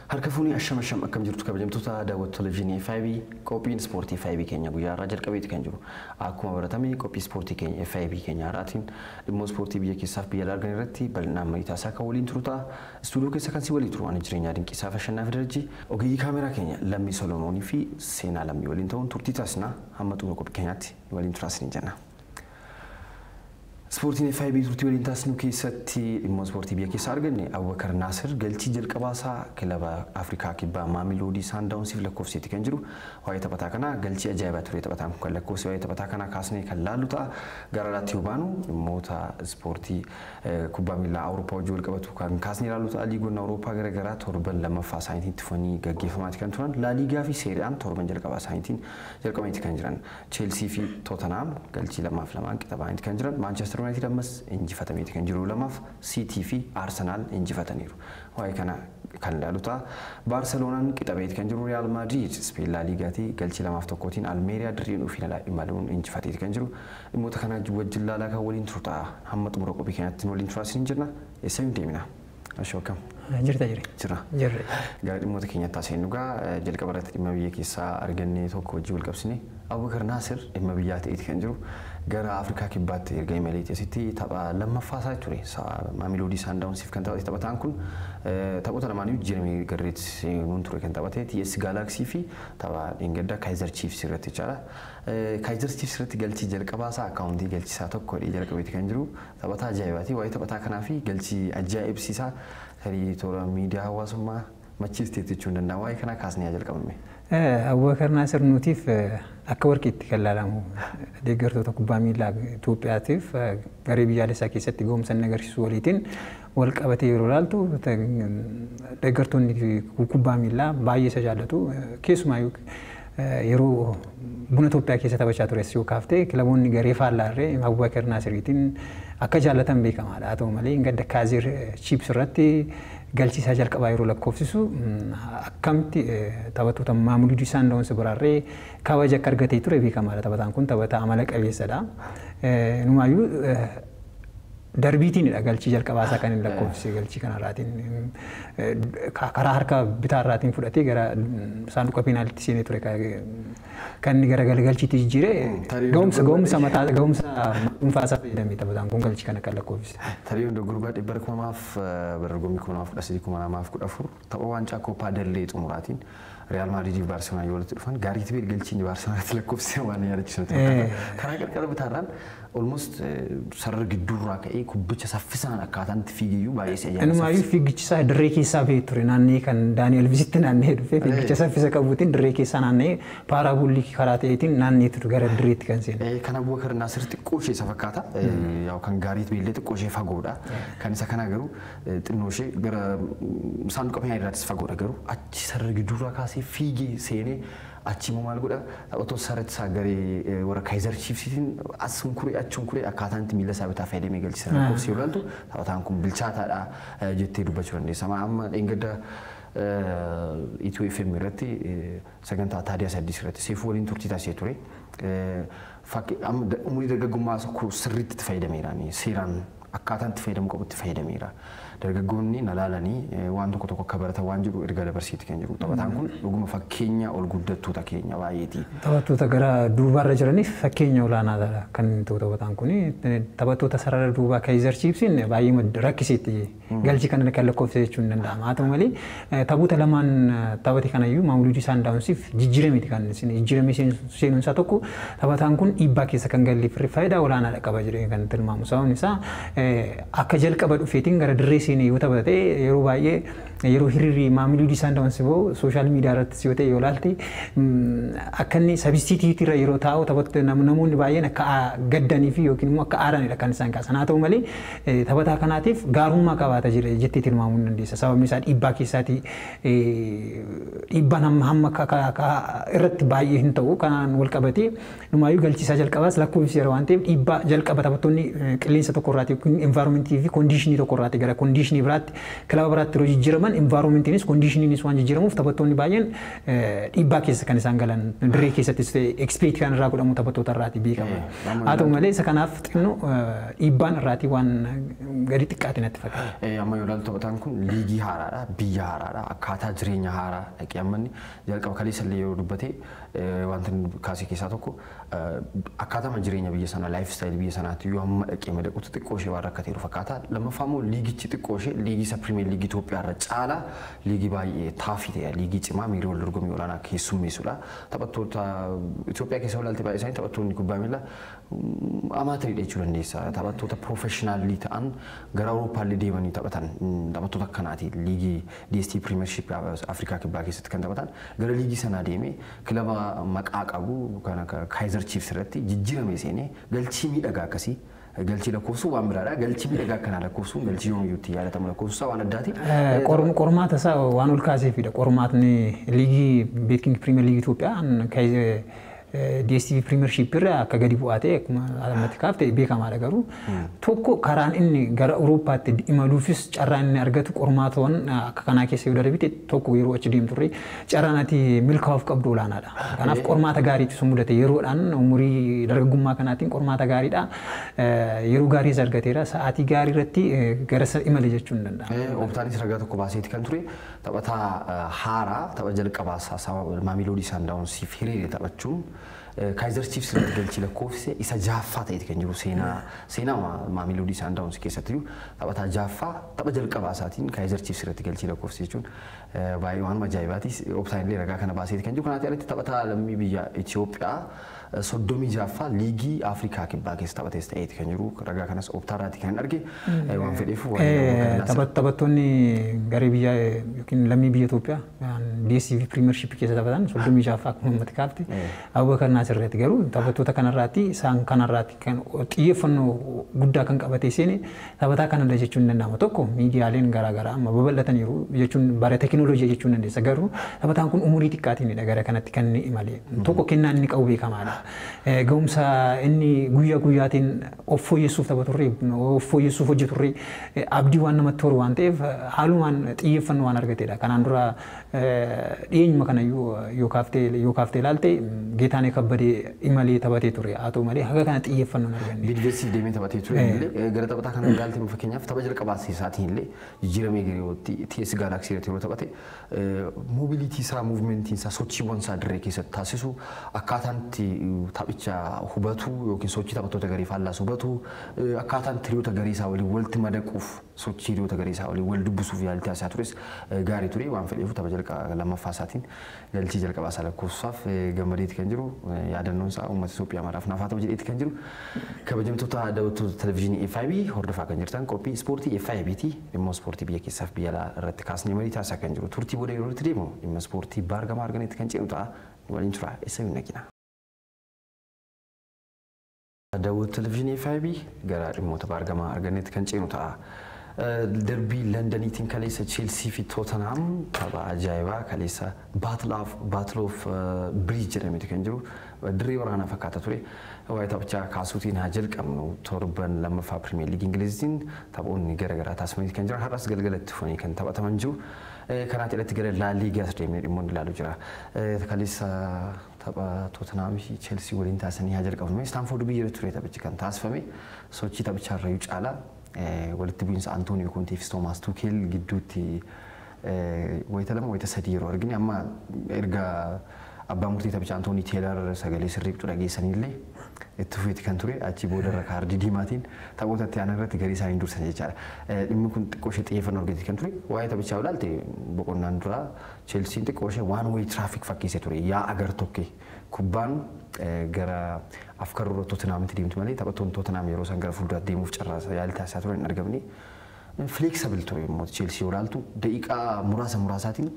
Harka fuunii asham asham akkam jirtu kabajamtoota daawwattoota televezyiinii FIB qophiin ispoortii FIB keenya guyyaa har'aa jalqabeeti kan jiru. Akkuma baratame qophii ispoortii keenya FIB keenya har'aatiin dhimma ispoortii biyya keessaaf biyya alaa argan irratti bal'inaan marii taasisaa kan waliin turu ta'a. Istuudiyoo keessa kan si waliin turu ani Jireenyaa Dinqisaa Fashannaa fi Darajjii ogeeyyii kaameraa keenya Lammii Solomoonii fi Seenaa Lammii waliin ta'uun turtii taasisnaa hamma xumura qophii keenyaatti waliin turaa isiniin jenna. Ispoortiin FIB turtii waliin taasisnu keessatti dhimma ispoortii biyya keessaa arganne Abubakar Naasir galchii jalqabaasaa kilaba Afrikaa Kibbaa Maamiloodii Saandaawunsiif lakkoofseeti kan jiru. Waa'ee taphataa kanaa galchii ajaa'ibaa ture taphataan kun kan lakkoofse waa'ee taphataa kanaa kaasnee kan laallu ta'a. Gara alaatti yoo baanu dhimmoota ispoortii kubbaa miilaa Awurooppaa wajjin wal qabatu kan kaasnee ilaallu ta'a. Liigonni Awurooppaa garaagaraa torban lammaffaa isaaniitiin itti fufanii gaggeeffamaati kan turan. Laaliigaa fi Seeriyaan torban jalqabaa isaaniitiin jalqabaniiti kan jiran. Cheelsii fi Tootenaam galchii 2-2 qixa ba'aniiti kan jiran. Maanchestar United ammas injifatameeti kan jiru lamaaf City fi Arsenal injifataniiru. Waa'ee kana kan ilaalu ta'a. Baarseloonaan qixabeeti kan jiru Real Madrid Speen La Liigaatii galchii 2-1 Almeeriyaa dirreen ofii imaluun injifateeti kan jiru. Dhimmoota kana wajjin laalaa kan waliin turu ta'a. Hamma xumura qophii keenyatti waliin turaa isiniin jenna. Eessa hin deemina? Ashoo akkam? Jirta jire. Jira. Jirre. Gara dhimmoota keenyatti haasa'in dhugaa jalqaba irratti dhimma biyya keessaa argannee tokko wajjin wal qabsine Abubakar Naasir dhimma biyyaa ta'eeti kan jiru. Gara Afrikaa Kibbaatti erga imaleeti asitti tapha lammaffaa isaa ture. Maamiloodii Saandaawunsiif kan taphate taphataan kun taphoota lamaanii jijjiiramee garreetti seenuun ture kan taphate TS Galaxy fi tapha dheengaddaa Kaizer Chiefs irratti jechaadha. Kaizer Chiefs irratti galchii jalqabaa isaa akkaawuntii galchiisaa tokko godhee jalqabeeti kan jiru. Taphataa ajaa'ibaati. Waa'ee taphataa kanaa fi galchii ajaa'ibsiisaa tarii toora miidiyaa hawaasummaa machiisteetti jechuun danda'a. Waa'ee kanaa kaasnee haa jalqabne. Abubakar Naasir nuutiif akka warqiitti kan ilaalamu deeggartoota kubbaa miilaa Itoophiyaatiif garee biyyaalessaa keessatti gahumsa inni agarsiisu waliitiin wal qabatee yeroo ilaaltu deeggartoonni kubbaa miilaa baay'ee isa jaallatu. Keessumaayyuu yeroo buna Itoophiyaa keessa taphachaa tures yoo kaaftee kilaboonni garee faallaarree Abubakar Naasiriitiin akka jaallatan beekamaadha. Haa ta'u malee gadda Kaazer Chiefs irratti galchiisaa jalqabaa yeroo lakkoofsisu akkamitti taphattoota Maamiludii Saandaawunsi biraarree kabaja akka argatee ture beekamaadha. Taphataan kun taphataa amala qabeessadha. Numaayyuu darbiitiinidha galchii jalqabaa isaa kan inni lakkoofsise galchii kanarraatiin karaa harka bitaarraatiin fudhatee gara saanduqa peenaalitti seenee ture kan inni gara galchiitti jijjiire gahumsa mataa gahumsa dhuunfaa isaa fayyadamee taphataan kun galchii kana kan lakkoofsise. Tarii hundi gurbaa dhibba kumaaf dorgommii 2013 2014 tapha waancaa Kooppaa Dallee xumuraatiin Real Madrid fi Barcelona yoo walitti dhufan Gaarii Beel galchiin Barcelonaatti lakkoofsise waan yaadachiisu natti fakkaata. Karaa qarqara bitaarraan almost sarara gidduurraa ka'ee kubbicha saffisaan akkaataan itti fiigiyyuu baay'ee si ajaa'ibsiisa. Inumaayyuu fiigichi isaa dirree keessaa ba'ee ture naannee kan Daani'el Visitti naannee dhufee fiigicha saffisa qabuutiin dirree keessaa naannee paaraaboolii karaa ta'eetiin naannee ture gara dirreetti kan seene. Kan Abubakar Naasir xiqqoo ishee isa fakkaata. Yaa'u kan Gaarii Beellee xiqqoo ishee fagoodha. Kan isa kanaa garuu xinnoo ishee gara saanduqa peenaa irraattis fagoodha garuu achi sarara gidduurraa kaasee fiigee seenee achi immoo maal godha taphattoota sarara isaa garee warra Kaizer Chiefsiitiin as hunkuree achi hunkuree akkaataan itti miila isaa bitaa fayyadamee galchise lakkoofsi yoo ilaaltu taphataan kun bilchaataadha jettee dubbachuu dandeessa. Amma dheengadda Itiyoo FM irratti sagantaa Taadiyaas Addis irratti Seefuu waliin turtii taasisee ture. Umurii dargaggummaa sirriitti itti fayyadameera seeraan akkaataan itti fayyadamu qabu itti fayyadameera. Dargaggoonni na laalanii waan tokko tokko akka baratan waan jiru ergaa dabarsiiti kan jiru. Taphataan kun dhuguma fakkeenya ol guddattoota keenya baay'eeti. Taphattoota gara duubaarra jiraniif fakkeenya olaanaadha kan ta'u taphataan kun. Taphattoota sarara duubaa Kaizer Chiefsiin baay'ee rakkiseetti galchii kana kan lakkoofse jechuun danda'ama. Haa ta'u malee taphoota lamaan taphate kanayyuu Maamiludii Saandaawunsiif jijjiirameeti kan jijjiirame seenuun isaa tokko taphataan kun dhiibbaa keessa kan galleef faayidaa olaanaadha qaba jedhee kan tilmaamu. Sababni isaa akka jalqaba dhufeetiin gara dirree seenee yoo taphate yeroo baay'ee yeroo hiriirri Maamiludii Saandaawunsi bahu sooshaal miidiyaa irrattis yoo ta'e yoo ilaalte akka inni sabistiitiitirra yeroo taa'u taphattoota namoonni baay'een akka gaddanii fi yookiin immoo akka aaranidha kan isaan kaasan. Haa ta'u malee taphataa kanaatiif gaarummaa qabaata jettee tilmaamuu ni dandeessa. Sababni isaa dhiibbaa keessaatii dhiibbaan hamma irratti baay'ee hin ta'u kanaan wal qabatee numaayyuu galchiisaa jalqabaas lakkoofsi yeroo waan ta'eef dhiibbaa jalqaba taphattoonni qilleensa tokkorraati yookiin envaayiroomentii fi koondiishinii tokkorraati gara koondiishinii biraatti kilaba biraatti yeroo jijjiiraman envaayiroomentiniis koondiishiniinis waan jijjiiramuuf taphattoonni baay'een dhiibbaa keessa kan isaan galan dirree keessattis ta'e ekspeekti kan irraa godhamu taphattoota irraati beekama. Haa ta'u malee isa kanaaf xinnoo dhiibbaan irraatii waan gadi xiqqaate natti fakkaata. Amma yoo ilaaltu taphataan kun liigii haaraadha, biyya haaraadha, akkaataa jireenya haaraa dhaqee amma inni jalqaba kaleessa illee yeroo dubbate wanta inni kaasee keessaa tokko akkaatama jireenya biyya sanaa, lifestyle biyya sanaatti yoo amma dhaqee madaquutti xiqqoo ishee waan rakkateeru fakkaata. Lammaffaa immoo liigichi xiqqoo ishee liigii isa Pirimeer Liigii Itoophiyaa irra caalaa liigii baay'ee tough ta'e, liigii cimaa miirii wal dorgommii olaanaa keessummeessudha. Taphattoota Itoophiyaa keessa ilaalte baay'ee isaanii taphattoonni kubbaa miilaa amaatariidha jechuu dandeessa. Taphattoota professional ta'an gara Awurooppaallee deemanii taphatan taphattoota akkanaati liigii DStv Premiership Afrikaa Kibbaa keessatti kan taphatan gara liigii sanaa deemee kilaba maqaa qabu kan akka Kaizer Chiefs irratti jijjiirame seenee galchii miidhagaa akkasii galchii lakkoofsuu waan biraadha. Galchii miidhagaa akkanaa lakkoofsuun galchii yoomiyyuu itti yaadatamu lakkoofsuusaa waan addaati. Qormaata isaa waan ol kaaseefidha. Qormaatni liigii BetKing Premier League Itoophiyaa DStv Premiership irra akka gadi bu'aa ta'e akkuma ammatti kaafte beekamaadha, garuu tokko karaan inni gara Awurooppaatti imaluufis carraan inni argatu qormaatawwan akka kanaa keessa yoo darbite tokko yeroo achi deemturre carraan ati milkaa'uuf qabdu olaanaadha. Kanaaf qormaata gaariitu sun mudate, yeroodhaan umurii dargaggummaa kanaatiin qormaata gaariidha. Yeroo gaariis argateera, sa'aatii gaarii irratti gara imale jechuun ni danda'ama. Optaanis ragaa tokko baaseeti kan ture, taphataa haaraa tapha jalqabaa Maamiloodii Saandaawunsiif hiriire taphachuun Kaizer Chiefs irratti galchii lakkoofse isa jaaffaa ta'eeti kan jiru seenaa Maamiloodii Saandaawunsi keessatti jiru taphataa jaaffaa tapha jalqabaa isaatiin Kaizer Chiefs irratti galchii lakkoofse jechuun baay'ee waan ajaa'ibaati. Optaan illee ragaa kana baaseeti kan jiru. Kanaaf alatti taphataa lammii biyya Itoophiyaa 36ffaa liigii Afrikaa Kibbaa keessa taphates ta'eeti kan jiru. Ragaa kanas Optaa irraati kan hin arge waan fedheef. Taphattoonni garee biyya yookiin lammii biyya Itoophiyaa DStv Premiership keessa taphatan 36ffaa akkuma ummati kaafte Abubakar Naasir irratti, garuu taphattoota kanarraatti isaan kanarraatti kan xiyyeeffannoo guddaa kan qabatee seene taphataa kanarra jechuun ni danda'ama. Tokko miidiyaaleen garaagaraa amma babal'ataniiru jechuun bara teekinooloojii jechuun dandeessa, garuu taphataan kun umurii xiqqaatiinidha gara kanatti kan inni imale. Tokko kennaan inni qabu beekamaadha. Ga'umsa inni guyyaa guyyaatiin of fooyyessuuf taphaturre, of fooyyessuuf hojjeturre abdii waan namatti horu waan ta'eef haalumaan xiyyeeffannoo waan argatedha. Kanaan dura dhiyeenyuma kanayyuu yoo kaaftee ilaalte Geetaanee Kabbadee imalee taphatee ture. Haa ta'u malee haga kana xiyyeeffannoo hin arganne. Bidveesiif deemee taphatee ture illee gara taphataa kana ilaalte, fakkeenyaaf tapha jalqabaa isaatiin illee jijjiiramee gara TS Galaxy irratti yeroo taphate mobility isaa, movementiin isaa, sochiiwwan isaa dirree keessatti taasisu, akkaataan itti taphicha hubatu yookiin sochii taphattoota garee faallaas hubatu, akkaataan hiriyoota garee isaa waliin walitti madaquuf, sochii hiriyoota garee isaa waliin wal dubbisuuf yaalii taasisaa tures gaarii ture. Waan fedheef tapha jalqaba lammaffaa isaatiin galchii jalqabaa isaa lakkoofsaaf gammadeeti kan jiru, yaadannoon isaa uummata Itoophiyaa maraaf naafaa ta'u jedheeti kan jiru. Kabajamtoota daawwattoota televezyiinii FIB, hordofaa kan jirtan qophii ispoortii FIBti. Dhimma ispoortii biyya keessaaf biyya alaa irratti kaasnee marii taasisaa kan jiru. Turtii booda yeroo itti deemu dhimma ispoortii baargamaa arganetti kan ceenu ta'a. Waliin tura, eessa hin dhaqina. Daawwattoota televezyiinii FIB, gara dhimmoota baargamaa arganetti kan ceenu ta'a. Darbii Londaniitiin kaleessa Chelsea fi Tottenham tapha ajaa'ibaa kaleessa Battle of Bridge jedhameeti kan jiru, dirree waraanaa fakkaata ture. Waa'ee taphichaa kaasuutiin haa jalqabnu. Torban lammaffaa Pirimeer Liigii Ingiliziitiin taphoonni garaagaraa taasifamanii kan jiran, har'as galgalatti dhufanii kan taphataman jiru. Kanaa irratti gara Laa Liigaas deemnee dhimmoonni ilaalu jira. Kaleessa tapha Tottenham fi Chelsea waliin taasisanii haa jalqabnu. Stamford Bridge ture taphichi kan taasifame. Sochii taphichaa irrayyuu caalaa walitti bu'iinsa Antooniyoo Kontee fi Toomaas Tuukeel gidduutti wayita lama, wayita sadii yeroo argine, amma erga abbaa murtii taphichaa Antoonii Teelar sagalee sirriiqxu dhageessanillee itti fufeeti kan ture. Achi boodarra kaardii diimaatiin taphoota itti aanan irratti garii isaanii dursan jechaadha. Dhimmi kun xiqqoo ishee xiyyeeffannoo argate kan ture. Waa'ee taphichaa ilaalte boqonnaan duraa Cheelsiin xiqqoo ishee one way traffic fakkeessee ture. Yaa agar tokke kubbaan gara afkarroo Tottenhamitti deemtu malee taphattoonni Tottenham yeroo isaan gara fuulduraatti deemuuf carraa yaalii taasisaa turan hin argamne. Flexible ture immoo Cheelsii yoo ilaaltu, daqiiqaa muraasa muraasaatiin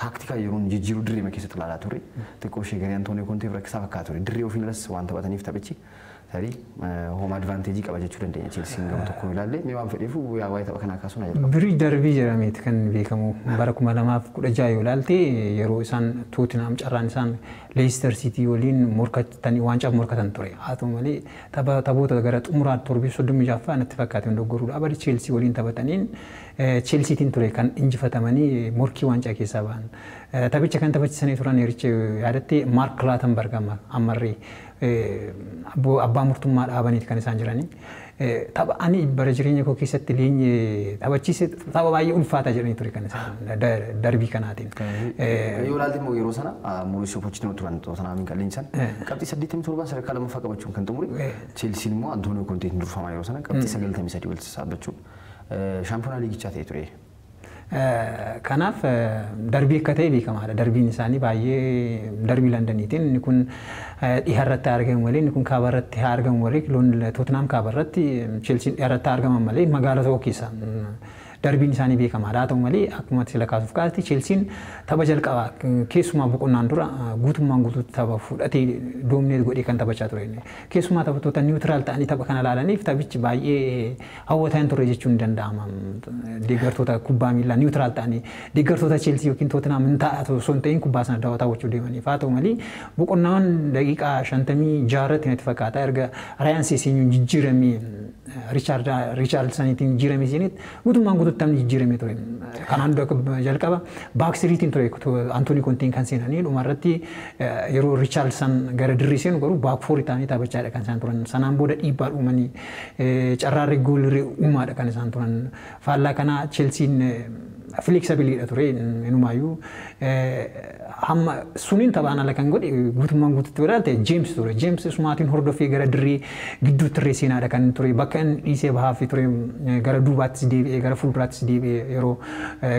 taaktikaa yeroo jijjiiruu dirree keessatti ilaalaa ture. Xiqqoo ishee garee Antooniyoo Konteef rakkisaa fakkaata ture. Dirree ofiin alas waan taphataniif taphichi tarii home advantage qaba jechuu dandeenya Cheelsiin gama tokkoon ilaalle. Mee waan fedheef waa'ee tapha kanaa kaasuun haa jalqabu. Bridge Derby jedhameeti kan beekamu. Bara 2016 yoo ilaalte, yeroo isaan Tottenham carraan isaan Leicester City waliin morkatanii waancaaf morkatan ture. Haa ta'u malee taphoota gara xumuraa torbii 36ffaa natti fakkaate doggoruudha. Abadi Chelsea waliin taphataniin Chelseatiin ture kan injifatamanii morkii waancaa keessaa ba'an. Taphicha kan taphachiisanii turan yericha yaadatte Mark Clattenburg ammarree abbaa murtummaa dhaabaniiti kan isaan jiranii. Tapha ani bara jireenya koo keessatti leenye taphachiise tapha baay'ee ulfaataa jedhanii ture kan isaan darbii kanaatiin. Yoo ilaalte immoo yeroo sana Mauricio Pochettino turan Tottenhamiin kan leenjisan qabxii 87 sadarkaa lammaffaa qabachuun kan xumure, Chelsiin immoo Antonio Conteetiin durfamaa yeroo sana qabxii 93 walitti sassaabbachuun shaampiyoonaa liigichaa ta'e ture. Kanaaf darbii akka ta'e beekamaadha. Darbiin isaanii baay'ee darbii Londaniitiin inni kun dhiharratti argamu malee, inni kun kaabarratti haa argamu malee, Tottenham kaabarratti, Chelsiin dhiharratti argaman malee magaalaa tokko keessa darbiin isaanii beekamaadha. Haa ta'u malee, akkuma sila kaasuuf kaasti, Chelsiin tapha jalqabaa keessumaa boqonnaan dura guutummaan guutuutti tapha fudhatee dominate godhee kan taphachaa ture. Keessumaa taphattoota neutral ta'anii tapha kana ilaalaniif taphichi baay'ee hawwataa hin turre jechuun ni danda'ama. Deeggartoota kubbaa miilaa neutral ta'anii, deeggartoota Chelsii yookiin Tottenham hin ta'a osoo hin ta'in kubbaa sana daawwachuu deemaniif. Haa ta'u malee, boqonnaan daqiiqaa 56rratti natti fakkaata, erga Rayaan Seesenyuun jijjiiramee Richaardsaniitiin jijjiiramee seenitti guutummaan guutuutti taphni jijjiiramee ture. Kanaan dura jalqaba back threetiin ture Antoonii Konteen kan seenanii, dhumarratti yeroo Richaardsan gara dirree seenu garuu back fourii ta'anii taphachaadha kan isaan turan. Sanaan booda dhiibbaa uumanii carraarri goolirree uumaadha kan isaan turan. Faallaa kanaa Chelsiin flexibleiidha ture inumaayyuu. Hamma suniin taphaan ala kan godhe guutummaan guututti ilaalte James ture. James sumaatiin hordofee gara dirree gidduu tirree seenaadha kan ture. Bakka inni dhiisee bahaa fi ture gara duubaattis deebi'ee, gara fuulduraattis deebi'ee, yeroo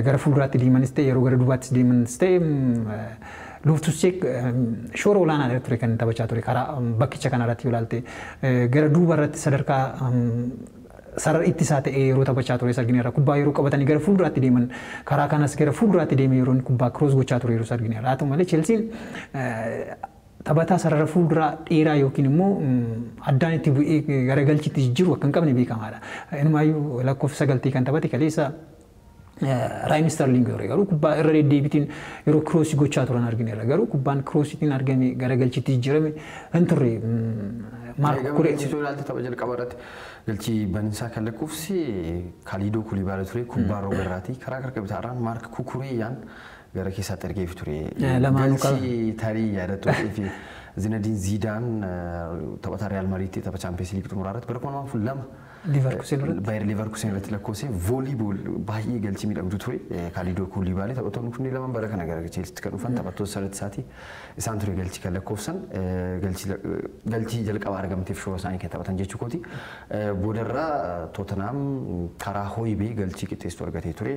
gara fuulduraatti deemanis ta'e, yeroo gara duubaattis deemanis ta'e, Loftus-Cheek shoora olaanaa ture kan taphachaa ture karaa bakkicha kanarratti yoo ilaalte. Gara duuba irratti sadarkaa sarara ittisaa ta'ee yeroo taphachaa ture argineerra. Kubbaa yeroo qabatanii gara fuulduraatti deeman karaa kanas gara fuulduraatti deemee yeroo kubbaa cross gochaa ture yeroo argineerra. Haa ta'u malee, Chelsiin taphataa sarara fuulduraa dheeraa yookiin immoo addaan itti bu'ee gara galchitti jijjiiru akka hin qabne beekamaadha. Inumaayyuu lakkoofsa 9 kan taphate kaleessa Raayim Sterling ture, garuu kubbaa irra deddeebiitiin yeroo crossii gochaa turan argineerra. Garuu kubbaan crossiitiin argame gara galchitti jijjiirame hin turre. Maark Kuree. Galchituu ilaalte, tapha jalqaba irratti galchii baninsaa kan lakkoofsi Kaaliidoo Kulibaale ture, kubbaa rogarraatii karaa qarqara bitaarraan Maark Kukureeyaan gara keessaatti ergeef ture. Galchii tarii yaadattuu fi Zinadiin Ziidaan taphataa Real Madrid tapha Chaampiyoons Liigii xumuraa irratti bara 2002 Liverkusen irratti. Baayер Leverkusen irratti lakkoofse volley baay'ee galchii miidhagduu ture. Kaaliidoo Kulibaale, taphattoonni kunneen lamaan bara kana gara Cheelsiitti kan dhufan taphattoota sarara isaati. Isaan ture galchii kan lakkoofsan, galchii jalqaba argamteef shoora isaanii kan taphatan jechuu kooti. Boodarraa Tottenham karaa Hoybee galchii qixxeessituu argatee ture.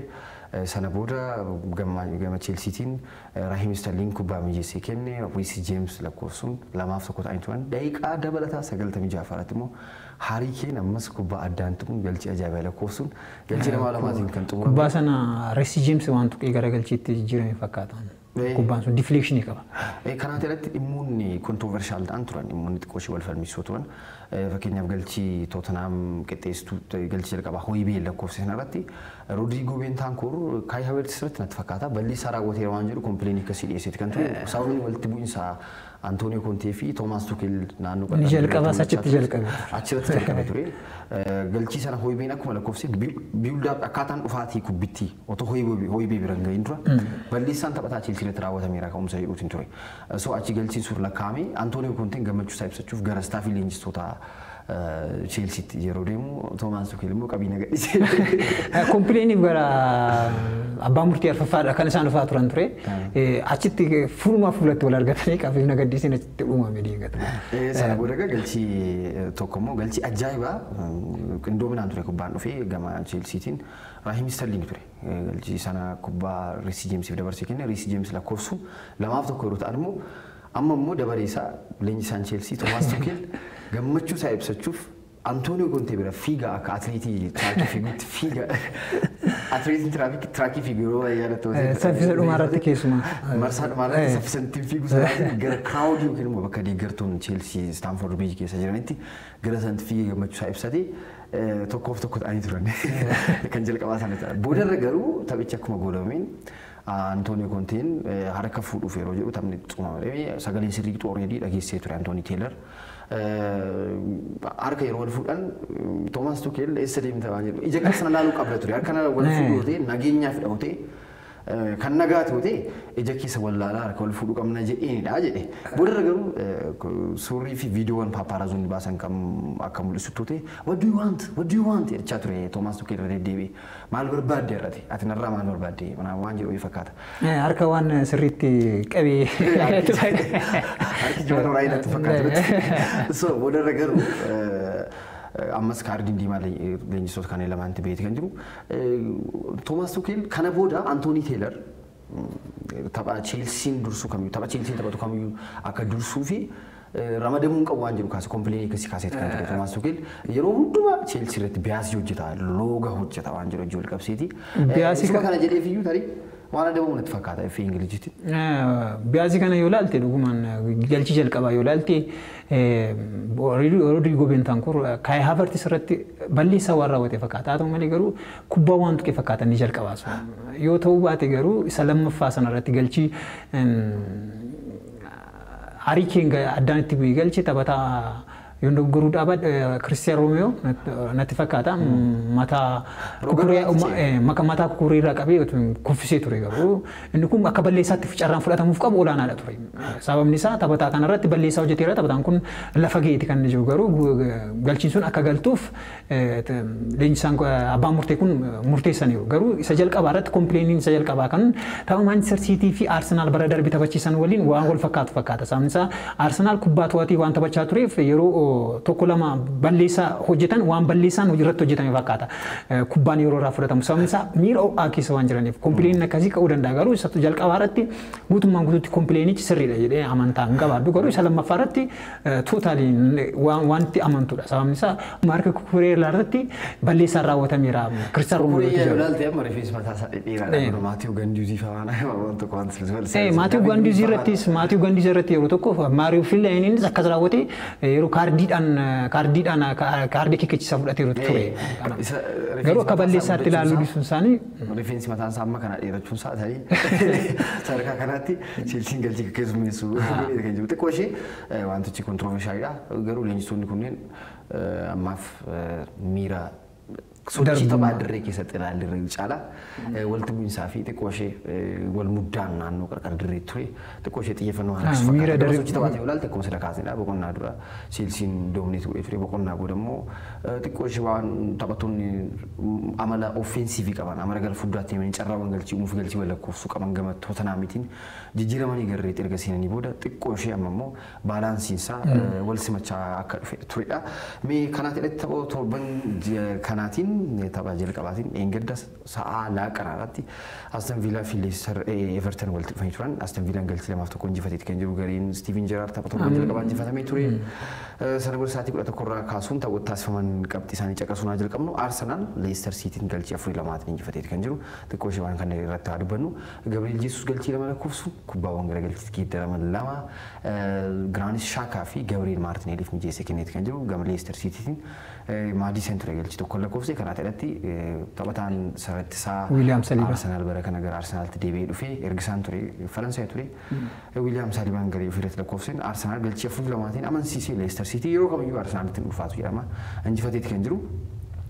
Sana booda gama Cheelsiitiin Raheem Sterling kubbaa mijeessee kenne, Reece James lakkoofsuun 2-1 ta'anii turan. Daqiiqaa dabalataa 96 irratti immoo Harry Kane ammas kubbaa addaan tuquun galchii ajaa'ibaa lakkoofsuun galchii 2-2tiin kan xumurame. Kubbaa sana Reece James waan tuqee gara galchiitti jijjiirame fakkaata. Kubbaan sun deflectionii qaba. Kanaa irratti dhimmoonni controversial ta'an turan, dhimmoonni xiqqoo ishee wal falmisiisoo turan. Fakkeenyaaf galchii Tottenham qixxeessituu, galchii jalqabaa Hoybee lakkoofse sanarratti Rodrigo Bentancur Kai Havertz irratti natti fakkaata balleessaa raawwateera waan jedhu complainii akkasii dhiyeesseeti kan ture. Sababni walitti bu'iinsa Antonio Conte fi Thomas Tuchel naannoo Inni jalqabaas achitti jalqabe. Achirratti jalqabe ture. Galchii sana Hoybeen akkuma lakkoofse build-up akkaataan dhufaatii kubbittii otoo Hoybee bira hin gahin dura balleessaan taphataa Cheelsii irratti raawwatameera ka'umsa jedhuutiin ture. So achi galchiin sun lakkaa'ame. Antonio Conteen gammachuu isaa ibsachuuf gara staffii leenjistoota Cheelsiitti yeroo deemu Thomas Tuchel immoo qabiina gadhiise. Complainiif gara abbaa murtii arfaffaadha kan isaan dhufaa turan ture. Achitti fuulumaa fuulatti wal argatanii qabiina gadhiiseen achitti uumame diingata. Sana booda galchii tokko immoo galchii ajaa'ibaa qindoominaan ture kubbaan dhufee gama Cheelsiitiin Raheem Sterling ture. Galchii sana kubbaa Reece Jamesiif dabarsee kenne, Reece James lakkoofsuun 2-1 yeroo ta'an immoo amma immoo dabaree isaa leenjisaan Cheelsii Thomas Tuchel gammachuu isaa ibsachuuf Antonio Conte bira fiigaa, akka atileetii trackii fiigutti fiigaa. Atileetiin trackii fiigu yeroo baay'ee yaadattu. Saffisa dhumaa irratti keessumaa. Marsaa dhumaa irratti saffisa ittiin fiigu sanaatiin gara crowdii yookiin immoo bakka deeggartoonni Cheelsii Stamford Bridge keessa jiranitti gara sanatti fiigee gammachuu isaa ibsatee 1-1 ta'anii turan. Kan jalqabaa sana ta'a. Boodarra garuu taphichi akkuma goolabameen Antonio Conteen harka fuudhuuf yeroo jedhu taphni xumurame sagaleen sirrii already dhageessee ture Anthony Taylor. Harka yeroo wal fuudhan Thomas Tuchel eessa deemta waan jedhu ija kana laaluu qabda ture. Harka wal fuudhuu ta'e nageenyaaf dha'u ta'e Kan nagaa ta'e ija keessa wallaalaa harka wal fuudhuu qabna jedheenidha jedhe. Boodarra garuu suurrii fi viidiyoowwan paappaaraazoonni baasan kan akka mul'isu ta'e, "What do you want? What do you want?" jechaa ture Toomaas Tuchel irra deddeebi'ee. Maal barbaadde irratti? Ati narraa maal barbaadde? Waan jedhu fakkaata. Harka waan sirriitti qabee. Harki jiran horaa natti fakkaata. So boodarra garuu ammas kaardiin diimaa leenjistoota kanneen lamaanitti beekee kan jiru. Toomaas Tuchel kana booda Antoonii Teelar tapha Cheelsiin dursuu kamiyyuu, tapha Cheelsiin taphatu kamiyyuu akka dursuu fi ramadamuu hin qabu waan jedhu kaase, complainii akkasii kaaseeti kan ture Toomaas Tuchel. Yeroo hundumaa Cheelsii irratti biasii hojjeta, looga hojjeta waan jedhu hojii wal qabsiiti. Biasii kana jedheef iyyuu tarii waan adabamu natti fakkaata FA Ingilizitti. Biasii kana yoo ilaalte, dhugumaan galchii jalqabaa yoo ilaalte, Rodrigo Bentancur Kai Havertz irratti balleessaa waan raawwate fakkaata. Haa ta'u malee garuu kubbaa waan tuqe fakkaata inni jalqabaa sun. Yoo ta'uu baate garuu isa lammaffaa sana irratti galchii Harry Kane addaan itti bu'ee galche, taphataa yoon dogoggoruu dhaabadhe Kiristiyaan Roomiyoo natti fakkaata. Mataa kukuree irraa qabee kuffisee ture, garuu inni kun akka balleessaatti carraan fudhatamuuf qabu olaanaadha ture. Sababni isaa taphataa kanarratti balleessaa hojjeteera, taphataan kun lafa ga'eeti kan inni jiru, garuu galchiin sun akka galtuuf leenjisaan abbaan murtee kun murteessaniiru. Garuu isa jalqabaa irratti complainiin isa jalqabaa kan tapha Maanchister Siitii fi Arsenaal bara darbe taphachiisan waliin waan wal fakkaatu fakkaata. Sababni isaa Arsenaal kubbaa to'atee waan taphachaa tureef yeroo tokko lama balleessaa hojjetan waan balleessaan irratti hojjetame fakkaata. Kubbaan yeroo irraa fudhatamu. Sababni isaa miira ho'aa keessa waan jiraniif complainiin akkasii ka'uu danda'a. Garuu isa jalqabaa irratti guutummaan guutuutti complainichi sirriidha jedhee amantaa hin qabaadhu. Garuu isa lammaffaa irratti totally wanti amantudha. Sababni isaa Maark Kukureellaa irratti balleessaan raawwatameera. Kiristiyaan Roomiyoo. Kukureellaa ilaalte amma rifeensi mataa isaa dhedheeraadha. Maatiyuu Ganduuzii fa'aa waan tokko waan Maatiyuu Ganduuzii irrattis, Maatiyuu Ganduuzii irratti yeroo tokko Maariyoo Fillaayiniinis akkas raawwate, yeroo kaardiidhaan kaardii kikkichisaa fudhateeru ture. Garuu akka balleessaatti ilaaluu dhiisuun isaanii. Rifeensi mataan isaa amma kana dheerachuun isaa tarii sadarkaa kanaatti Cheelsiin galchii keessummeessu kan jiru. Xiqqoo ishee wantichi controversialidha. Garuu leenjistoonni kunneen ammaaf miira sochii taphaa dirree keessatti ilaalirra caala walitti bu'iinsaa fi xiqqoo ishee wal muddaan naannoo qarqara dirree ture xiqqoo ishee xiyyeeffannoo harkisu fakkaata. Sochii taphaa ta'e ilaalte akkuma sila kaasnedha. Boqonnaa dura Cheelsiin dominate godhee ture. Boqonnaa booda immoo xiqqoo ishee waan taphattoonni amala offensive qaban, amala gara fuulduraatti deemanii carraawwan galchii uumuuf galchii wal lakkoofsuu qaban gama Tootenaamitiin jijjiiramanii garreetti erga seenanii booda xiqqoo ishee amma immoo balanceiin isaa wal simachaa akka dhufe turedha. Mee kanaatti hidhatti tapha torban kanaatiin, tapha jalqabaatiin, dheengadda sa'aa laaqanaa irratti Aston Villaa fi Leicester Everton walitti dhufanii turan. Aston Villaan galchii 2-1 injifateeti kan jiru. Gareen Steven Gerrard tapha torban jalqabaa injifatamee ture. Sana booda sa'aatii 11 irraa kaasuun taphoota taasifaman qabxii isaanii caqasuun haa jalqabnu. Arsenal Leicester Cityin galchii 4-2tiin injifateeti kan jiru. Xiqqoo ishee waan kana irratti haa dubbannu. Gabriel Jesus galchii 2 lakkoofsu, kubbaawwan gara galchiitti geeddaraman 2 Granit Xhaka fi Gabriel Martinelliif mijeessee kenneeti kan jiru. Gama Leicester Cityin Maadisen ture galchii 1 lakkoofse. Kanaa ta'etti taphataan sarattisaa Arsenaal bara kana gara Arsenaalitti deebi'ee dhufee ergisaan ture, Faransaay ture. Wiiliyaam Saalibaan garee ofirratti lakkoofseen Arsenaal galchii 4-2tiin amansiisee Leicester City yeroo kamiyyuu Arsenaalitti ulfaatu jedhama. Injifateeti kan jiru.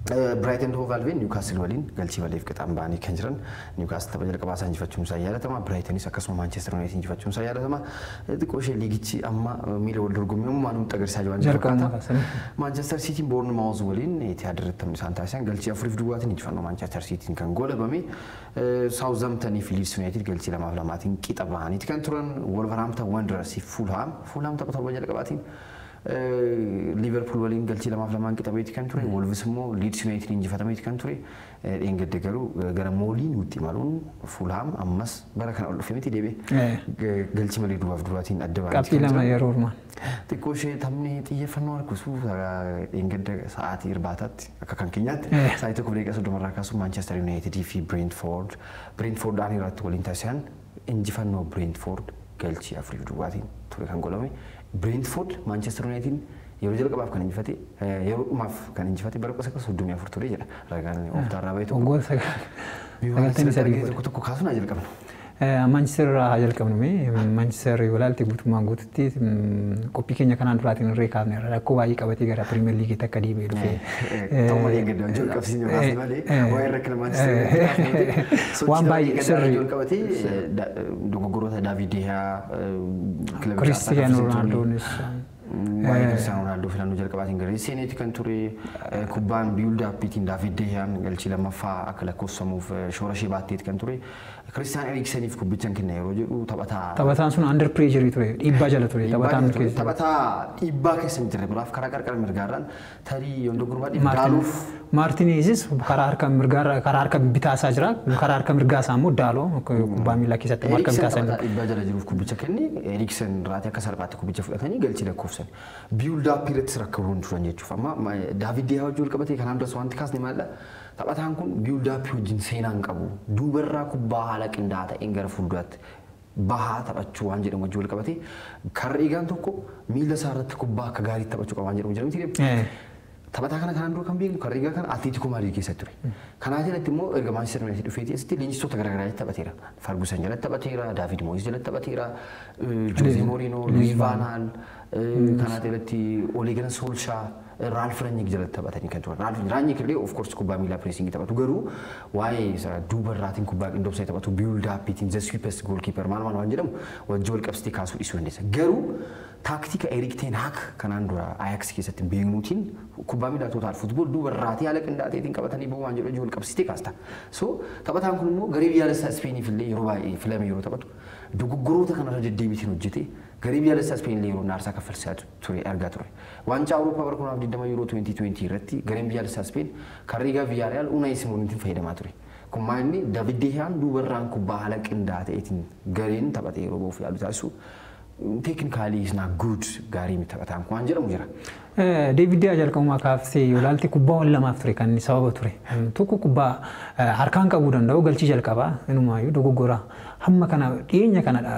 Brighton Hove Albion Newcastle waliin galchii waliif qixaan ba'anii kan jiran. Newcastle tapha jalqabaa isaa injifachuun isaa yaadatama. Brightonis akkasuma Manchester United injifachuun isaa yaadatama. Xiqqoo ishee liigichi amma miila wal dorgommii ammaa nutti agarsiisaa jiran fakkaata. Manchester City Bournemouth waliin Etihad irratti taphni isaan taasisan galchii 4-0tiin injifannoo Manchester Cityin kan goolabame. Southampton fi Leeds United galchii 2-2tiin qixa ba'aniiti kan turan. Wolverhampton Wanderers fi Fulham. Fulham tapha torba jalqabaatiin Liverpool waliin galchii 2-2n qixabeeti kan ture. Wolves immoo Leeds United injifatameeti kan ture. Dheengadde garuu gara Mooliinuutti imaluun Fulham ammas bara kana ol dhufe miti deebi'e. Galchii malee duwwaaf duwwaatiin adda ba'anii. Qabxii 2 yeroo ormaa. Xiqqoo ishee taphni xiyyeeffannoo harkisu dheengadda sa'aatii irbaataatti akka kan keenyaatti sa'aatii 1:30 irraa kaasuun Manchester United fi Brentford Brentford aan irratti waliin taasisan injifannoo Brentford galchii 4-0tiin ture kan golame. Brentford Manchester United yeroo jalqabaaf kan injifate, yeroo dhumaaf kan injifate bara 1934 ture jedha ragaan Ooftaarraa bahe tokko. Waggoota 93 Tokko tokko kaasuun haa jalqabnu. Manchester irraa haa jalqabnu mee. Manchester yoo ilaalte guutummaan guututti qophii keenya kanaan duraatiin irree kaafne rakkoo baay'ee qabatee gara Pirimeer Liigiitti akka deebi'ee dhufe. Ta'u malee gadda wajjin qabsiisni yookaas malee waa'ee rakkina Manchester waan baay'ee sirrii qabatee dogoggoroota Daavid De Gea kilaba Kiristiyaanoo Roonaaldoonis waa'ee Kiristiyaanoo Roonaaldoo filannoo jalqabaatiin garee seeneeti kan ture kubbaan build upiitiin Daavid De Geyaan galchii lammaffaa akka lakkoofsamuuf shoora ishee baatteeti kan ture. Kiristiyaan Erikseniif kubbicha kenna yeroo jedhu taphataa Taphataan sun under pressure ture, dhiibbaa jala ture taphataan keessa. Taphataa dhiibbaa keessa hin jirre biraaf karaa qarqara mirgaarraan tarii yoon dogoggoruu daaluuf. Maartineezis karaa harka mirgaarra karaa harka bitaa isaa jira, karaa harka mirgaa isaa immoo Daaloo kubbaa miilaa keessatti harka bitaa isaa. Taphataa dhiibbaa jala jiruuf kubbicha kenne Eriksen irraatii akka salphaatti kubbicha fudhatanii galchii lakkoofsan. Build up irrattis rakkoon turan jechuuf amma Daavid De Gea wajjin wal qabatee kanaan duras wanti kaasne maalidha? Taphataan kun build up wajjin seenaa hin qabu. Duubarraa kubbaa haala qindaa'aa ta'een gara fuulduraatti bahaa taphachuu waan jedhamu wajjin wal qabatee karra eegaan tokko miila isaa irratti kubbaa akka gaariitti taphachuu qaba waan jedhamu jira miti. Taphataa kana kanaan dura kan beeknu karra eegaa kana Atileetikoo Maadriid keessatti ture. Kanaa jalatti immoo erga Maanchister Yuunaayitid dhufeetii asitti leenjistoota garaagaraa jalatti taphateera. Fargusan jalatti taphateera, Daavid Mooyis jalatti taphateera, Joozee Mooriinoo, Luis Vaan Haal, kanaa jalatti Olee Gunnar Solskjaer, Raalf Ranyik jalatti taphatanii kan turan. Raalf Ranyik illee of course kubbaa miilaa pressing taphatu garuu waa'ee isa duuba irraatiin kubbaa qindoomsanii taphatu build upiitiin the sweepest goalkeeper maal maal waan jedhamu wajjin wal qabsiisee kaasuu dhiisuu dandeessa. Garuu taaktika Erik ten Hag kanaan dura Ajax keessatti beeknuutiin kubbaa miilaa total football duuba irraatii haala qindaa'aa ta'eetiin qabatanii bahuu waan jedhu wajjin wal qabsiisee kaasta. So taphataan kun immoo garee biyyaalessaa Ispeeniif illee yeroo baay'ee filame yeroo taphatu dogoggoroota kanarra deddeebiitiin hojjete garee biyyaalessaa Ispeen illee yeroo aarsaa kaffalchisaa ture argaa ture. Waancaa Awurooppaa bara 2020 Euro 2020 irratti gareen biyyaalessaa Ispeen karra eegaa Villarreal Unai Simoniitiin fayyadamaa ture. Kun maal inni David De Geyaan duubarraan kubbaa haala qindaa'aa ta'eetiin gareen taphatee yeroo bahuuf yaalu taasisu technically is not good gaarii miti taphataan kun waan jedhamu jira. David De Gea jalqabumaa kaasee yoo ilaalte kubbaawwan lamaaf ture kan inni sababa ture. Tokko kubbaa harkaan qabuu danda'u galchii jalqabaa inumaayyuu dogoggora hamma kana dhiyeenya kanadha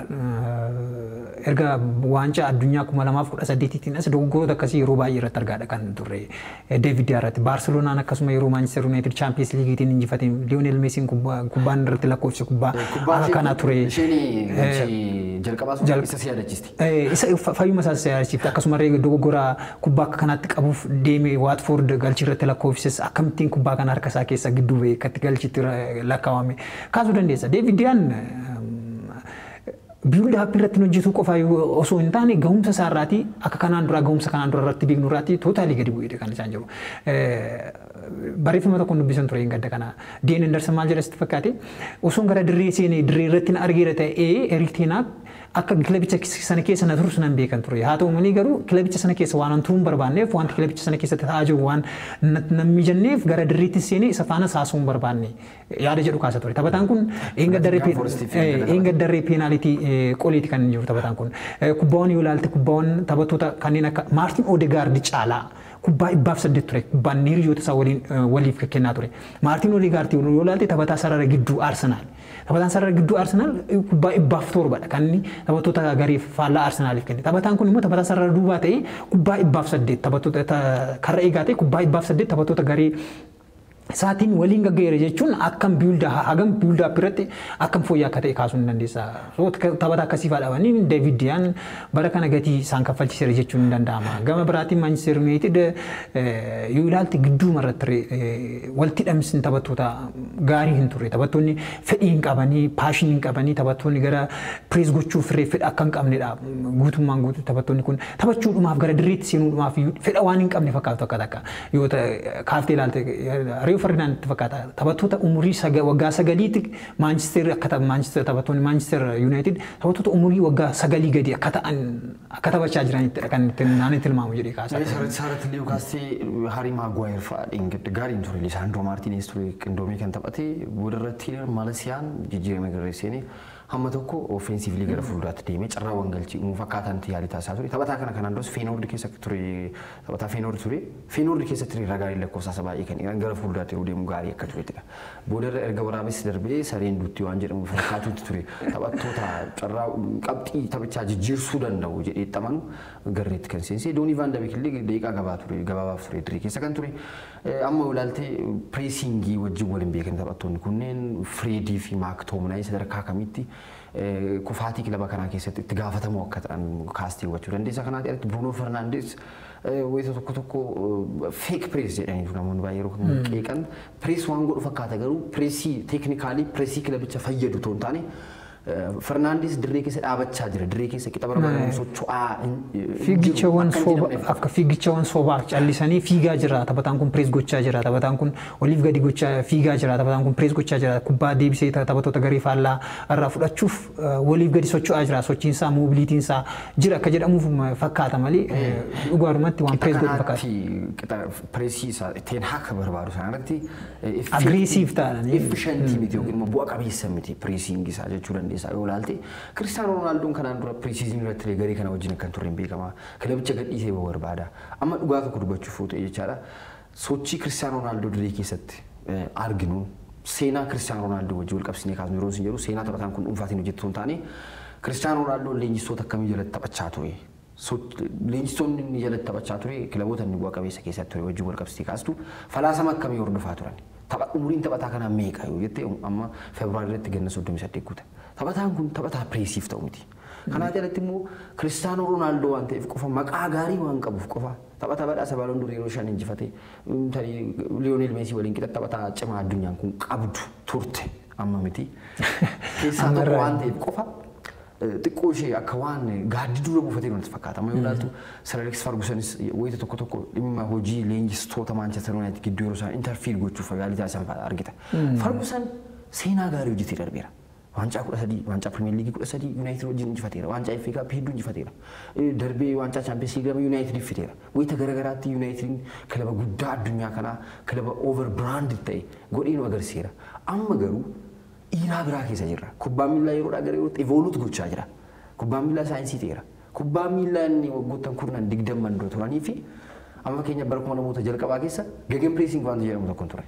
erga waancaa addunyaa 2018tiin as dogoggoroota akkasii yeroo baay'ee irratti argaadha kan turre David De Gea irratti. Baarseloonaan akkasuma yeroo Maanchister Yuunaayitid Chaampiyeens Liigiitiin injifate Liyoonel Meesiin kubbaan irratti lakkoofse kubbaa akka kanaa ture. Isheen jalqabaa sun isa si yaadachiisti. Isa fayyuma isaa si yaadachiifti akkasuma dogoggora kubbaa akka kanaatti qabuuf deeme Waatfoord galchii irratti lakkoofsises akkamittiin kubbaa kana harka isaa keessa gidduu ba'e akkatti galchiitti lakkaawame kaasuu dandeessa. David De Geyaan build up irratti hojjetuu qofa osoo hin taane gahumsa isaa irraatii akka kanaan dura gahumsa kanaan dura irratti beeknu irraatii totally gadi bu'eedha kan isaan jiru. Barreeffama tokko dubbisan ture hin gadda kana. Dean Henderson maal jedha sitti fakkaate osoo gara dirree seenee dirree irratti na argeera ta'ee Erik ten Hag akka kilabicha sana keessa na turus nan beekan ture. Haa ta'u malee garuu kilabicha sana keessa waan turuun barbaanneef wanti kilabicha sana keessatti ta'aa jiru waan nan mijanneef gara dirreetti seenee isa faana saasuu hin barbaanne yaada jedhu kaasa ture. Taphataan kun eenga darree peenaalitii qoleeti kan jiru taphataan kun. Kubbaawwan yoo ilaalte kubbaawwan taphattoota kanneen akka Maartin Odegaard caalaa kubbaa 108 ture kubbaan hiriyoota isaa waliin waliif kennaa ture. Maartin Odegaard yoo ilaalte taphataa sarara gidduu Arsenaal. Taphataan sarara gidduu Arsenaal kubbaa 107dha kan inni taphattoota garee faallaa Arsenaaliif kenne. Taphataan kun immoo taphataa sarara duubaa ta'ee kubbaa 108 taphattoota karra eegaa ta'e kubbaa 108 taphattoota garee isaatiin waliin gaggeera jechuun akkam build hagam build up irratti akkam fooyya'aa akka ta'e kaasuu ni dandeessa. So taphata akkasii fa'aa dhabanii David De Geyaan bara kana gatii isaan kaffalchiseera jechuun ni danda'ama. Gama biraatiin Manchester United yoo ilaalte gidduuma irratti walitti hidhamsi taphattoota gaarii hin turre. Taphattoonni fedhii hin qabanii, passion hin qabanii, taphattoonni gara press gochuuf irree fedha akka hin qabnedha. Guutummaan guutuu taphattoonni kun taphachuudhumaaf gara dirreetti seenuudhumaaf fedha waan hin qabne fakkaatu akka takka. Yoo kaaftee ilaalte Rio Ferdinand itti fakkaata. Taphattoota umurii waggaa 9tti Manchester akka Manchester taphattoonni Manchester United taphattoota umurii waggaa 9 gadi akka ta'an akka taphachaa jiranittidha kan naannoo tilmaamu jedhee kaasaa. Sirriitti Newcastle Harry Maguire fa'aa dheengadde gaariin ture. Lisandro Martinez ture qindoomee kan taphate booda irratti Malasiyaan jijjiirama garee seenee hamma tokko offensively gara fuulduraatti deemee carraawwan galchii uumuu fakkaataan yaalii taasisaa ture. Taphataa kana kanaan duras Feenoord keessa ture taphataa Feenoord ture. Feenoord keessatti ragaalee lakkoofsa baay'ee kan dhiiran gara fuulduraatti yeroo deemu gaarii akka turettidha. Boodarra erga waraabessi darbee sareen dutti waan jedhamu fakkaatutti ture. Taphattoota carraa qabxii taphichaa jijjiirsuu danda'u jedhee xamanu garreetti kan seensee Doonii Vaan Dabeek illee daqiiqaa gabaa ture gabaabaaf ture dirree keessa kan ture. Amma ilaaltee pressing wajjin waliin beekan taphattoonni kunneen Fireedii fi Maak Toominaay sadarkaa kamitti Kufaatii kilaba kanaa keessatti itti gaafatamoo akka ta'an kaastee hubachuu dandeessa. Kanaaf irratti Bruno Fernandes wayita tokko tokko fake press jedhanii namoonni baay'ee yeroo kan qeeqan, press waan godhu fakkaata, garuu pressii technically pressii kilabicha fayyadu otoo hin taane Fernandes dirree keessa dhaabachaa jira. Dirree keessa qixa barbaadamu socho'aa. Fiigichawwan soba, akka fiigichawwan sobaa callisanii fiigaa jira. Taphataan kun press gochaa jira. Taphataan kun oliif gadi gochaa fiigaa jira. Taphataan kun press gochaa jira. Kubbaa deebisee taphattoota garee faallaa irraa fudhachuuf waliif gadi socho'aa jira. Sochiinsaa, mobilitynsaa jira akka jedhamuuf fakkaata malee dhugaadhumatti waan press godhu fakkaata. Qixa pressii isaa Ten Hag barbaadu sanarratti Aggressive ta'anii. Efficientii miti yookiin immoo bu'a qabeessa miti pressing isaa jechuu dandeessa yoo ilaalte. Kiristaanoo Roonaaldoon kanaan dura pre-seasonii irratti garee kana wajjin akkan turre hin beekama. Kilabicha gadhiisee bahuu barbaada. Amma dhugaa tokko dubbachuuf ta'e jechaadha. Sochii Kiristaanoo Roonaaldoo dirree keessatti arginu, seenaa Kiristaanoo Roonaaldoo wajjin wal qabsiisnee kaasnu yeroo isin jedhu, seenaa taphataan kun dhuunfaatiin hojjetu hin taane, Kiristaanoo Roonaaldoo leenjistoota akkamii jalatti taphachaa ture? Leenjistoonni inni jalatti taphachaa ture, kilaboota inni bu'a qabeessa keessatti ture wajjin wal qabsiisee kaastu, falaasama akkamii hordofaa turan? Tapha umuriin taphataa kanaa meeqa yoo jette, amma Febraarii irratti ganna 38 guuta. Taphataan kun taphataa pressiif ta'u miti. Kanaa jalatti immoo Kiristaanoo Roonaaldoo waan ta'eef qofa, maqaa gaarii waan qabuuf qofa, taphataa badhaasa Ballon d'Or yeroo 5 injifate, Liyoonel Meesii waliin qixa taphataa cimaa addunyaan kun qabdu turte, amma miti. Keessaa tokko waan ta'eef qofa xiqqoo ishee akka waan gaaddii dura buufatee natti fakkaata. Amma yoo ilaaltu, Sir Alex Fergusonis wayita tokko tokko dhimma hojii leenjistoota Manchester United gidduu yeroo isaan interfere gochuuf yaalii taasisan argita. Ferguson seenaa gaarii hojjetee darbeera. Waancaa 13, waancaa Premier League 13 United wajjin injifateera. Waancaa FA Cup hedduu injifateera. Darbee waancaa Champions League lama United fideera. Wayita garagaraatti United kilaba guddaa addunyaa kanaa, kilaba over branded ta'e godhee nu agarsiiseera. Amma garuu era biraa keessa jirra. Kubbaan miillaa yeroodhaa gara yerootti evolve gochaa jira. Kubbaan miillaa saayinsii ta'eera. Kubbaan miillaa inni waggoottan kurnan digdamman dura turanii fi amma fakkeenya bara kuma namoota jalqabaa keessa gegenpressing waan jedhamu tokko hin turre.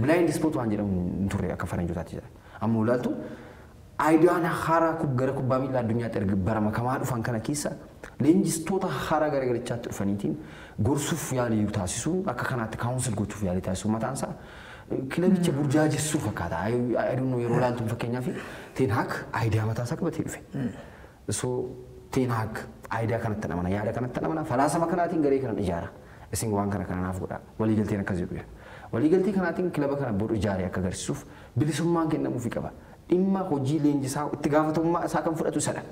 Blind spot waan jedhamu hin turre akka faranjootaatti jira. Amma ilaaltu, ideaan haaraa gara kubbaa miillaa addunyaatti erga bara makamaa dhufan kana keessa leenjistoota haaraa gara garichaatti dhufaniitiin gorsuuf yaalii taasisuun, akka kanaatti counsel gochuuf yaalii taasisuun mataan isaa kilabicha burjaajessuu fakkaata. Aduun yeroo ilaaltu, fakkeenyaaf Ten Hag idea mataa isaa qabatee dhufe. So Ten Hag idea kanatti amana, yaada kanatti amana, falaasama kanaatiin garee kana ijaara. Isin waan kana kanaaf godha. Waliigalteen akkas jedhu. Waliigaltee kanaatiin kilaba kana boru ijaaree akka agarsiisuuf bilisummaan kennamuufii qaba. Dhimma hojii leenjisaa itti gaafatamummaa isaa kan fudhatu isadha.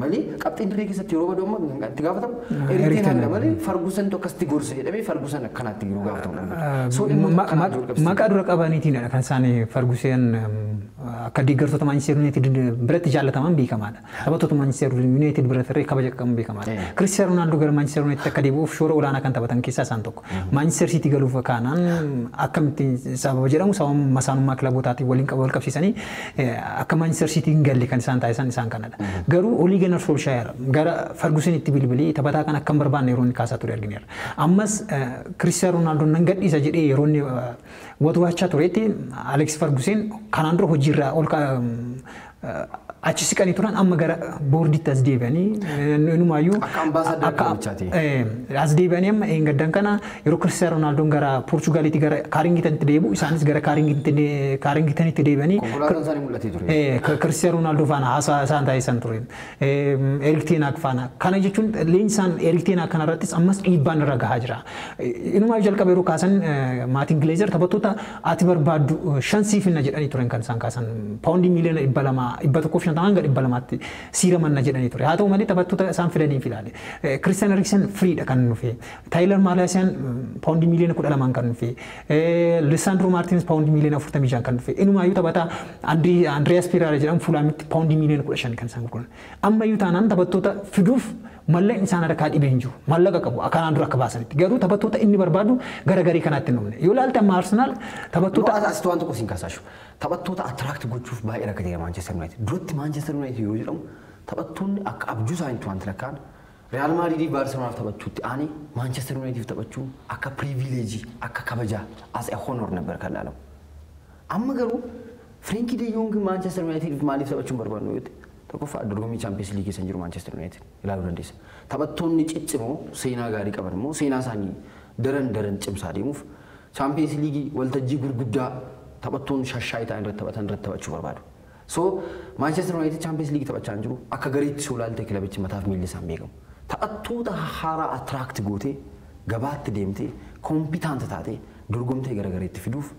Malee qabxiin dirree keessatti yeroo badu amma itti gaafatamu Erik Ten Hag malee Fargusantu akkasitti gorsa jedhamee Fargusan akkanaatti yeroo gaafatamu. Maqaa dura qabaniitiin kan isaan Fargusan akka deeggartoota Manchester United biratti jaallataman beekamaadha. Taphattoota Manchester United biratti illee kabaja qaban beekamaadha. Cristiano Ronaldo gara Manchester United akka deebi'uuf shoora olaanaa kan taphatan keessaa isaan tokko. Manchester City galuuf kaanaan akkamitti sababa jedhamu, sababa masaanummaa kilabootaatiin waliin wal qabsiisanii akka Manchester City hin galle kan isaan taasisan isaan kanadha. Garuu Ole Gunnar Solskjaer gara Ferguson itti bilbilee taphataa kan akka hin barbaanne yeroo inni kaasaa ture argineerra. Ammas Cristiano Ronaldo nan gadhiisa jedhee yeroo inni watwaachaa turetti, Alex Ferguson kanaan dura hojiirraa ol achi siqanii turan amma gara boardiitti as deebi'anii inumaayyuu Akka ambaasaadara kilabichaati. As deebi'anii amma eeggaddan kana yeroo Cristiano Ronaldoon gara Poorchugaaliitti gara Kaaringitanitti deebi'u, isaanis gara Kaaringitanitti deebi'anii Konkolaataan isaanii mul'atee ture. Cristiano Ronaldo faana haasaa isaan taasisan ture. Erik Ten Hag faana. Kana jechuun leenjisaan Erik Ten Hag kanarrattis ammas dhiibbaan irra gahaa jira. Inumaa jalqaba yeroo kaasan maatiin Glazer taphattoota ati barbaaddu shan siif hinna jedhanii turan kan isaan kaasan. Paawundii miiliyoona 200, 150 hanga 200tti siiramanna jedhanii ture. Haa ta'u malee taphattoota isaan fidaniif ilaale. Christian Eriksen freedha kan dhufe. Tyrell Malaciaan paawundii miiliyoona 12n kan dhufe. Lisandro Martinez paawundii miiliyoona 45 kan dhufe. Inumaayyuu taphataa Andreas Pereira jedhamu Fuulaamitti paawundii miiliyoona 15 kan isaan gurguran. Ammayyuu taanaan taphattoota fiduuf mallaqni isaan harkaa dhibee hin jiru. Mallaqa qabu kanaan dura akka baasanitti. Garuu taphattoota inni barbaadu gara garee kanaatti hin dhufne. Yoo ilaalte amma Arsenaal taphattoota Asitti waan tokko siin kaasaashu. Taphattoota attract gochuuf baay'ee rakkateera Manchester United. Duratti Manchester United yeroo jedhamu taphattoonni akka abjuu isaaniitti wanti lakkaa'an Real Madrid, Barcelonaaf taphachuutti aanee Manchester United taphachuun akka privilege, akka kabajaa, as a honor ነበር kan ilaalamu. Amma garuu Frenkie de Jong Manchester United maaliif taphachuun barbaadnu yoo ta'e, tokkoffaa dorgommii Champions League keessa hin jiru Manchester United ilaaluu dandeessa. Taphattoonni ciccimoo seenaa gaarii qaban immoo seenaa isaanii daran daran cimsaa deemuuf Champions League, waltajjii gurguddaa taphattoonni shashaayi ta'an irratti taphatan irratti taphachuu barbaadu. So Manchester United Champions League taphachaa hin jiru. Akka gareetti soo ilaalte kilabichi mataaf miilli isaan beekamu. Taphattoota haaraa attract gootee, gabaatti deemtee, competent taatee dorgomtee gara gareetti fiduuf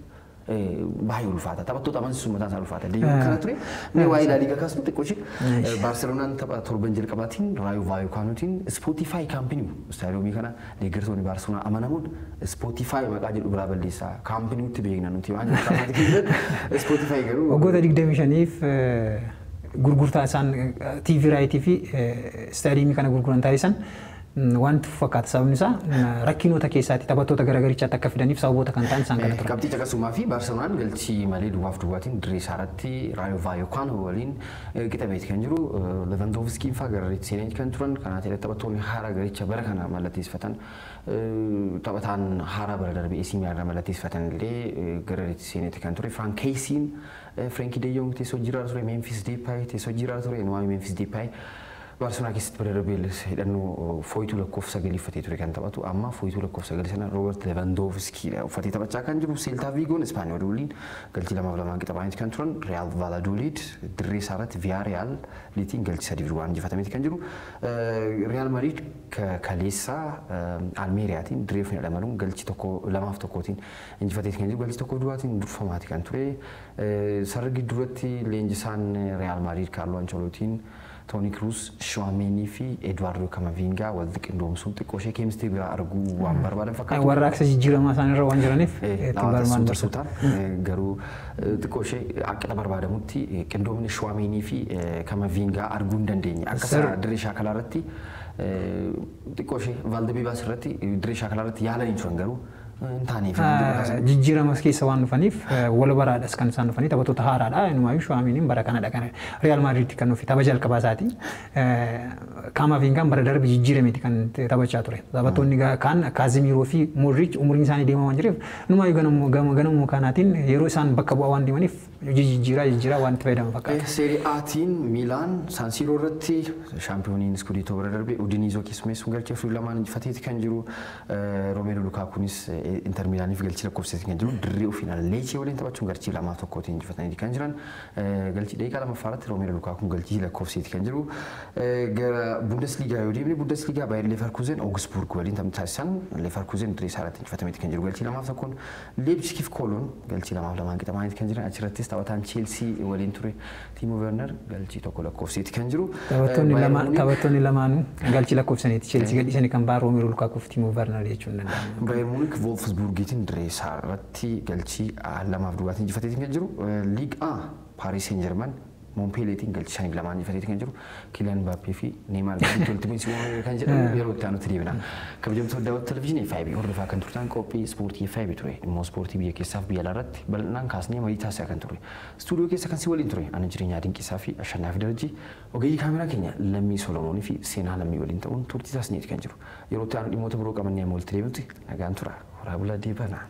baay'ee ulfaata. Taphattoota amansiisuun mataan isaa ulfaata. Deebiin kana ture. Mee waa'ee La Liga kaasnu xiqqoo ishee. Baarseloonaan tapha torban jalqabaatiin Raayoo Vaayokaanuutiin Spotify Camp Nou istaadiyoomii kana deeggartoonni Baarseloonaa amanamuun Spotify maqaa jedhu biraa balleessaa, Camp Noutti beekna nuti waan jedhu. Spotify garuu. Waggoota 25f gurgurtaa isaan TV right fi istaadiyoomii kana gurguran taasisan wanti fakkaata, sababni isaa rakkinoota keessaatti taphattoota garagarichaatti akka fidaniif sababoota kan ta'an isaan kana turan. Qabxii caqasumaa fi Baarseloonaan galchii malee duwwaaf duwwaatiin dirree isaarratti Raayoo Vaayokano waliin qixameeti kan jiru. Lewandowskiin fa'aa gareetti seenanii kan turan. Kanaaf taphattoonni haaraa garicha bara kana mallatteessifatan, taphataan haaraa bara darbe AC Milan irraa mallatteessifatan illee gareetti seeneeti kan ture. Franck Kessiin, Frenkie de Jong teessoo jiraa ture, Memphis Depay teessoo jiraa ture, Nuwaami Memphis Depay. Baarseloonaa keessatti bara darbee hidhannoo fooyituu lakkoofsa 9 uffatee ture kan taphatu, amma fooyituu lakkoofsa 9 sana Roobert Lewandowskiidha uffatee taphachaa kan jiru. Seeltaa Viigoon Ispaanyool waliin galchii 2-2 qixa kan turan. Real Valladolid dirree isaarratti Villarreal liitiin galchii 3-0 injifatameeti kan jiru. Real Madrid kaleessa Almeeriyaatiin dirree ofii dhamaluun galchii 1 2-1tiin injifateeti kan jiru, galchii 1-0tiin durfamaati kan ture. Sarara gidduuratti leenjisaan Real Madrid Kaarloo Ancelootiin Tooni Kruus, Shuwaameenii fi Eduwaardoo Kamavingaa walitti qindoomsuun xiqqoo ishee chemistry biraa arguu waan barbaadan fakkaatu. Warraaqsa jijjiiramaa isaan irra waan jiraniif ittiin barbaannu. Suutaan garuu xiqqoo ishee akka barbaadamutti qindoomni Shuwaameenii fi Kamavingaa arguu hin dandeenye. Akka dirree shaakalaa irratti xiqqoo ishee Vaaldebeebaas irratti dirree shaakalaa irratti yaalanii turan, garuu hin taaneef. Jijjiiramas keessa waan dhufaniif wal baraadhas kan isaan dhufanii taphattoota haaraadha. Inumaayyuu Shuwaaminiin bara kanadha kan Real Madrid kan dhufe, tapha jalqabaa isaati. Kaamavingaan bara darbe jijjiirameeti kan taphachaa ture. Taphattoonni kaan Kaazimiiroo fi Modric umuriin isaanii deemaa waan jireef, inumaayyuu ganamuma kanaatiin yeroo isaan bakka bu'aa waan deemaniif jijjiiraa jijjiiraa waan itti fayyadaman fakkaata. Serie Aatiin Miilaan San Siro irratti shaampiyooniin Scudetto bara darbe Udinizoo keessummeessuun galchee 4-2 injifateeti kan jiru. Romelu Lukakuunis Inter Miilaaniif galchii lakkoofseeti kan jiru. Dirree ofiin Leechee waliin taphachuun galchii 2-1tiin injifatanii kan jiran. Galchii daqiiqaa lammaffaa irratti Romelu Lukakuun galchii lakkoofseeti kan jiru. Gara Bundesliigaa yoo deemne, Bundesliigaa Bayer Leverkusen Augsburg waliin taphni taasisan Leverkusen dirree isaa irratti injifatameeti kan jiru galchii 2-1. Leipzig fi Koloon galchii 2-2 qixamaanii kan jiran. Achirrattis taphataan Chelsea waliin ture Timo Werner galchii 1 lakkoofseeti kan jiru. Taphattoonni lamaanuu galchii lakkoofsaniiti. Chelsea gadhiisanii kan ba'an Romelu Lukaku fi Timo Werner jechuun danda'ama. Bayern Munich Wolfsburgiitiin dirree isaa irratti galchii 2-0tiin injifateeti kan jiru. Ligue 1 Paris Saint-Germain Montpelliertiin galchii 5-2 injifateeti kan jiru. Kylian Mbappé fi Neymar gidduutti walitti bu'iinsi uumame kan jedhamu yeroo itti aanutti deebina. Kabajamtoota daawwattoota televizyiinii FIB, hordofaa kan turtan qophii ispoortii FIB ture. Dhimma ispoortii biyya keessaaf biyya alaa irratti bal'inaan kaasnee marii taasisaa kan ture. Istuudiyoo keessa kan si waliin ture ani Jireenyaa Dinqisaa fi Ashannaa fi Darajii, ogeeyyii kaameraa keenya Lammii Solomoonii fi Seenaa Lammii waliin ta'uun turtii taasisneeti kan jiru. Yeroo itti aanu dhimmoota biroo qabannee amma walitti deebinutti nagaan tura. Horaa bulaa, deebanaa.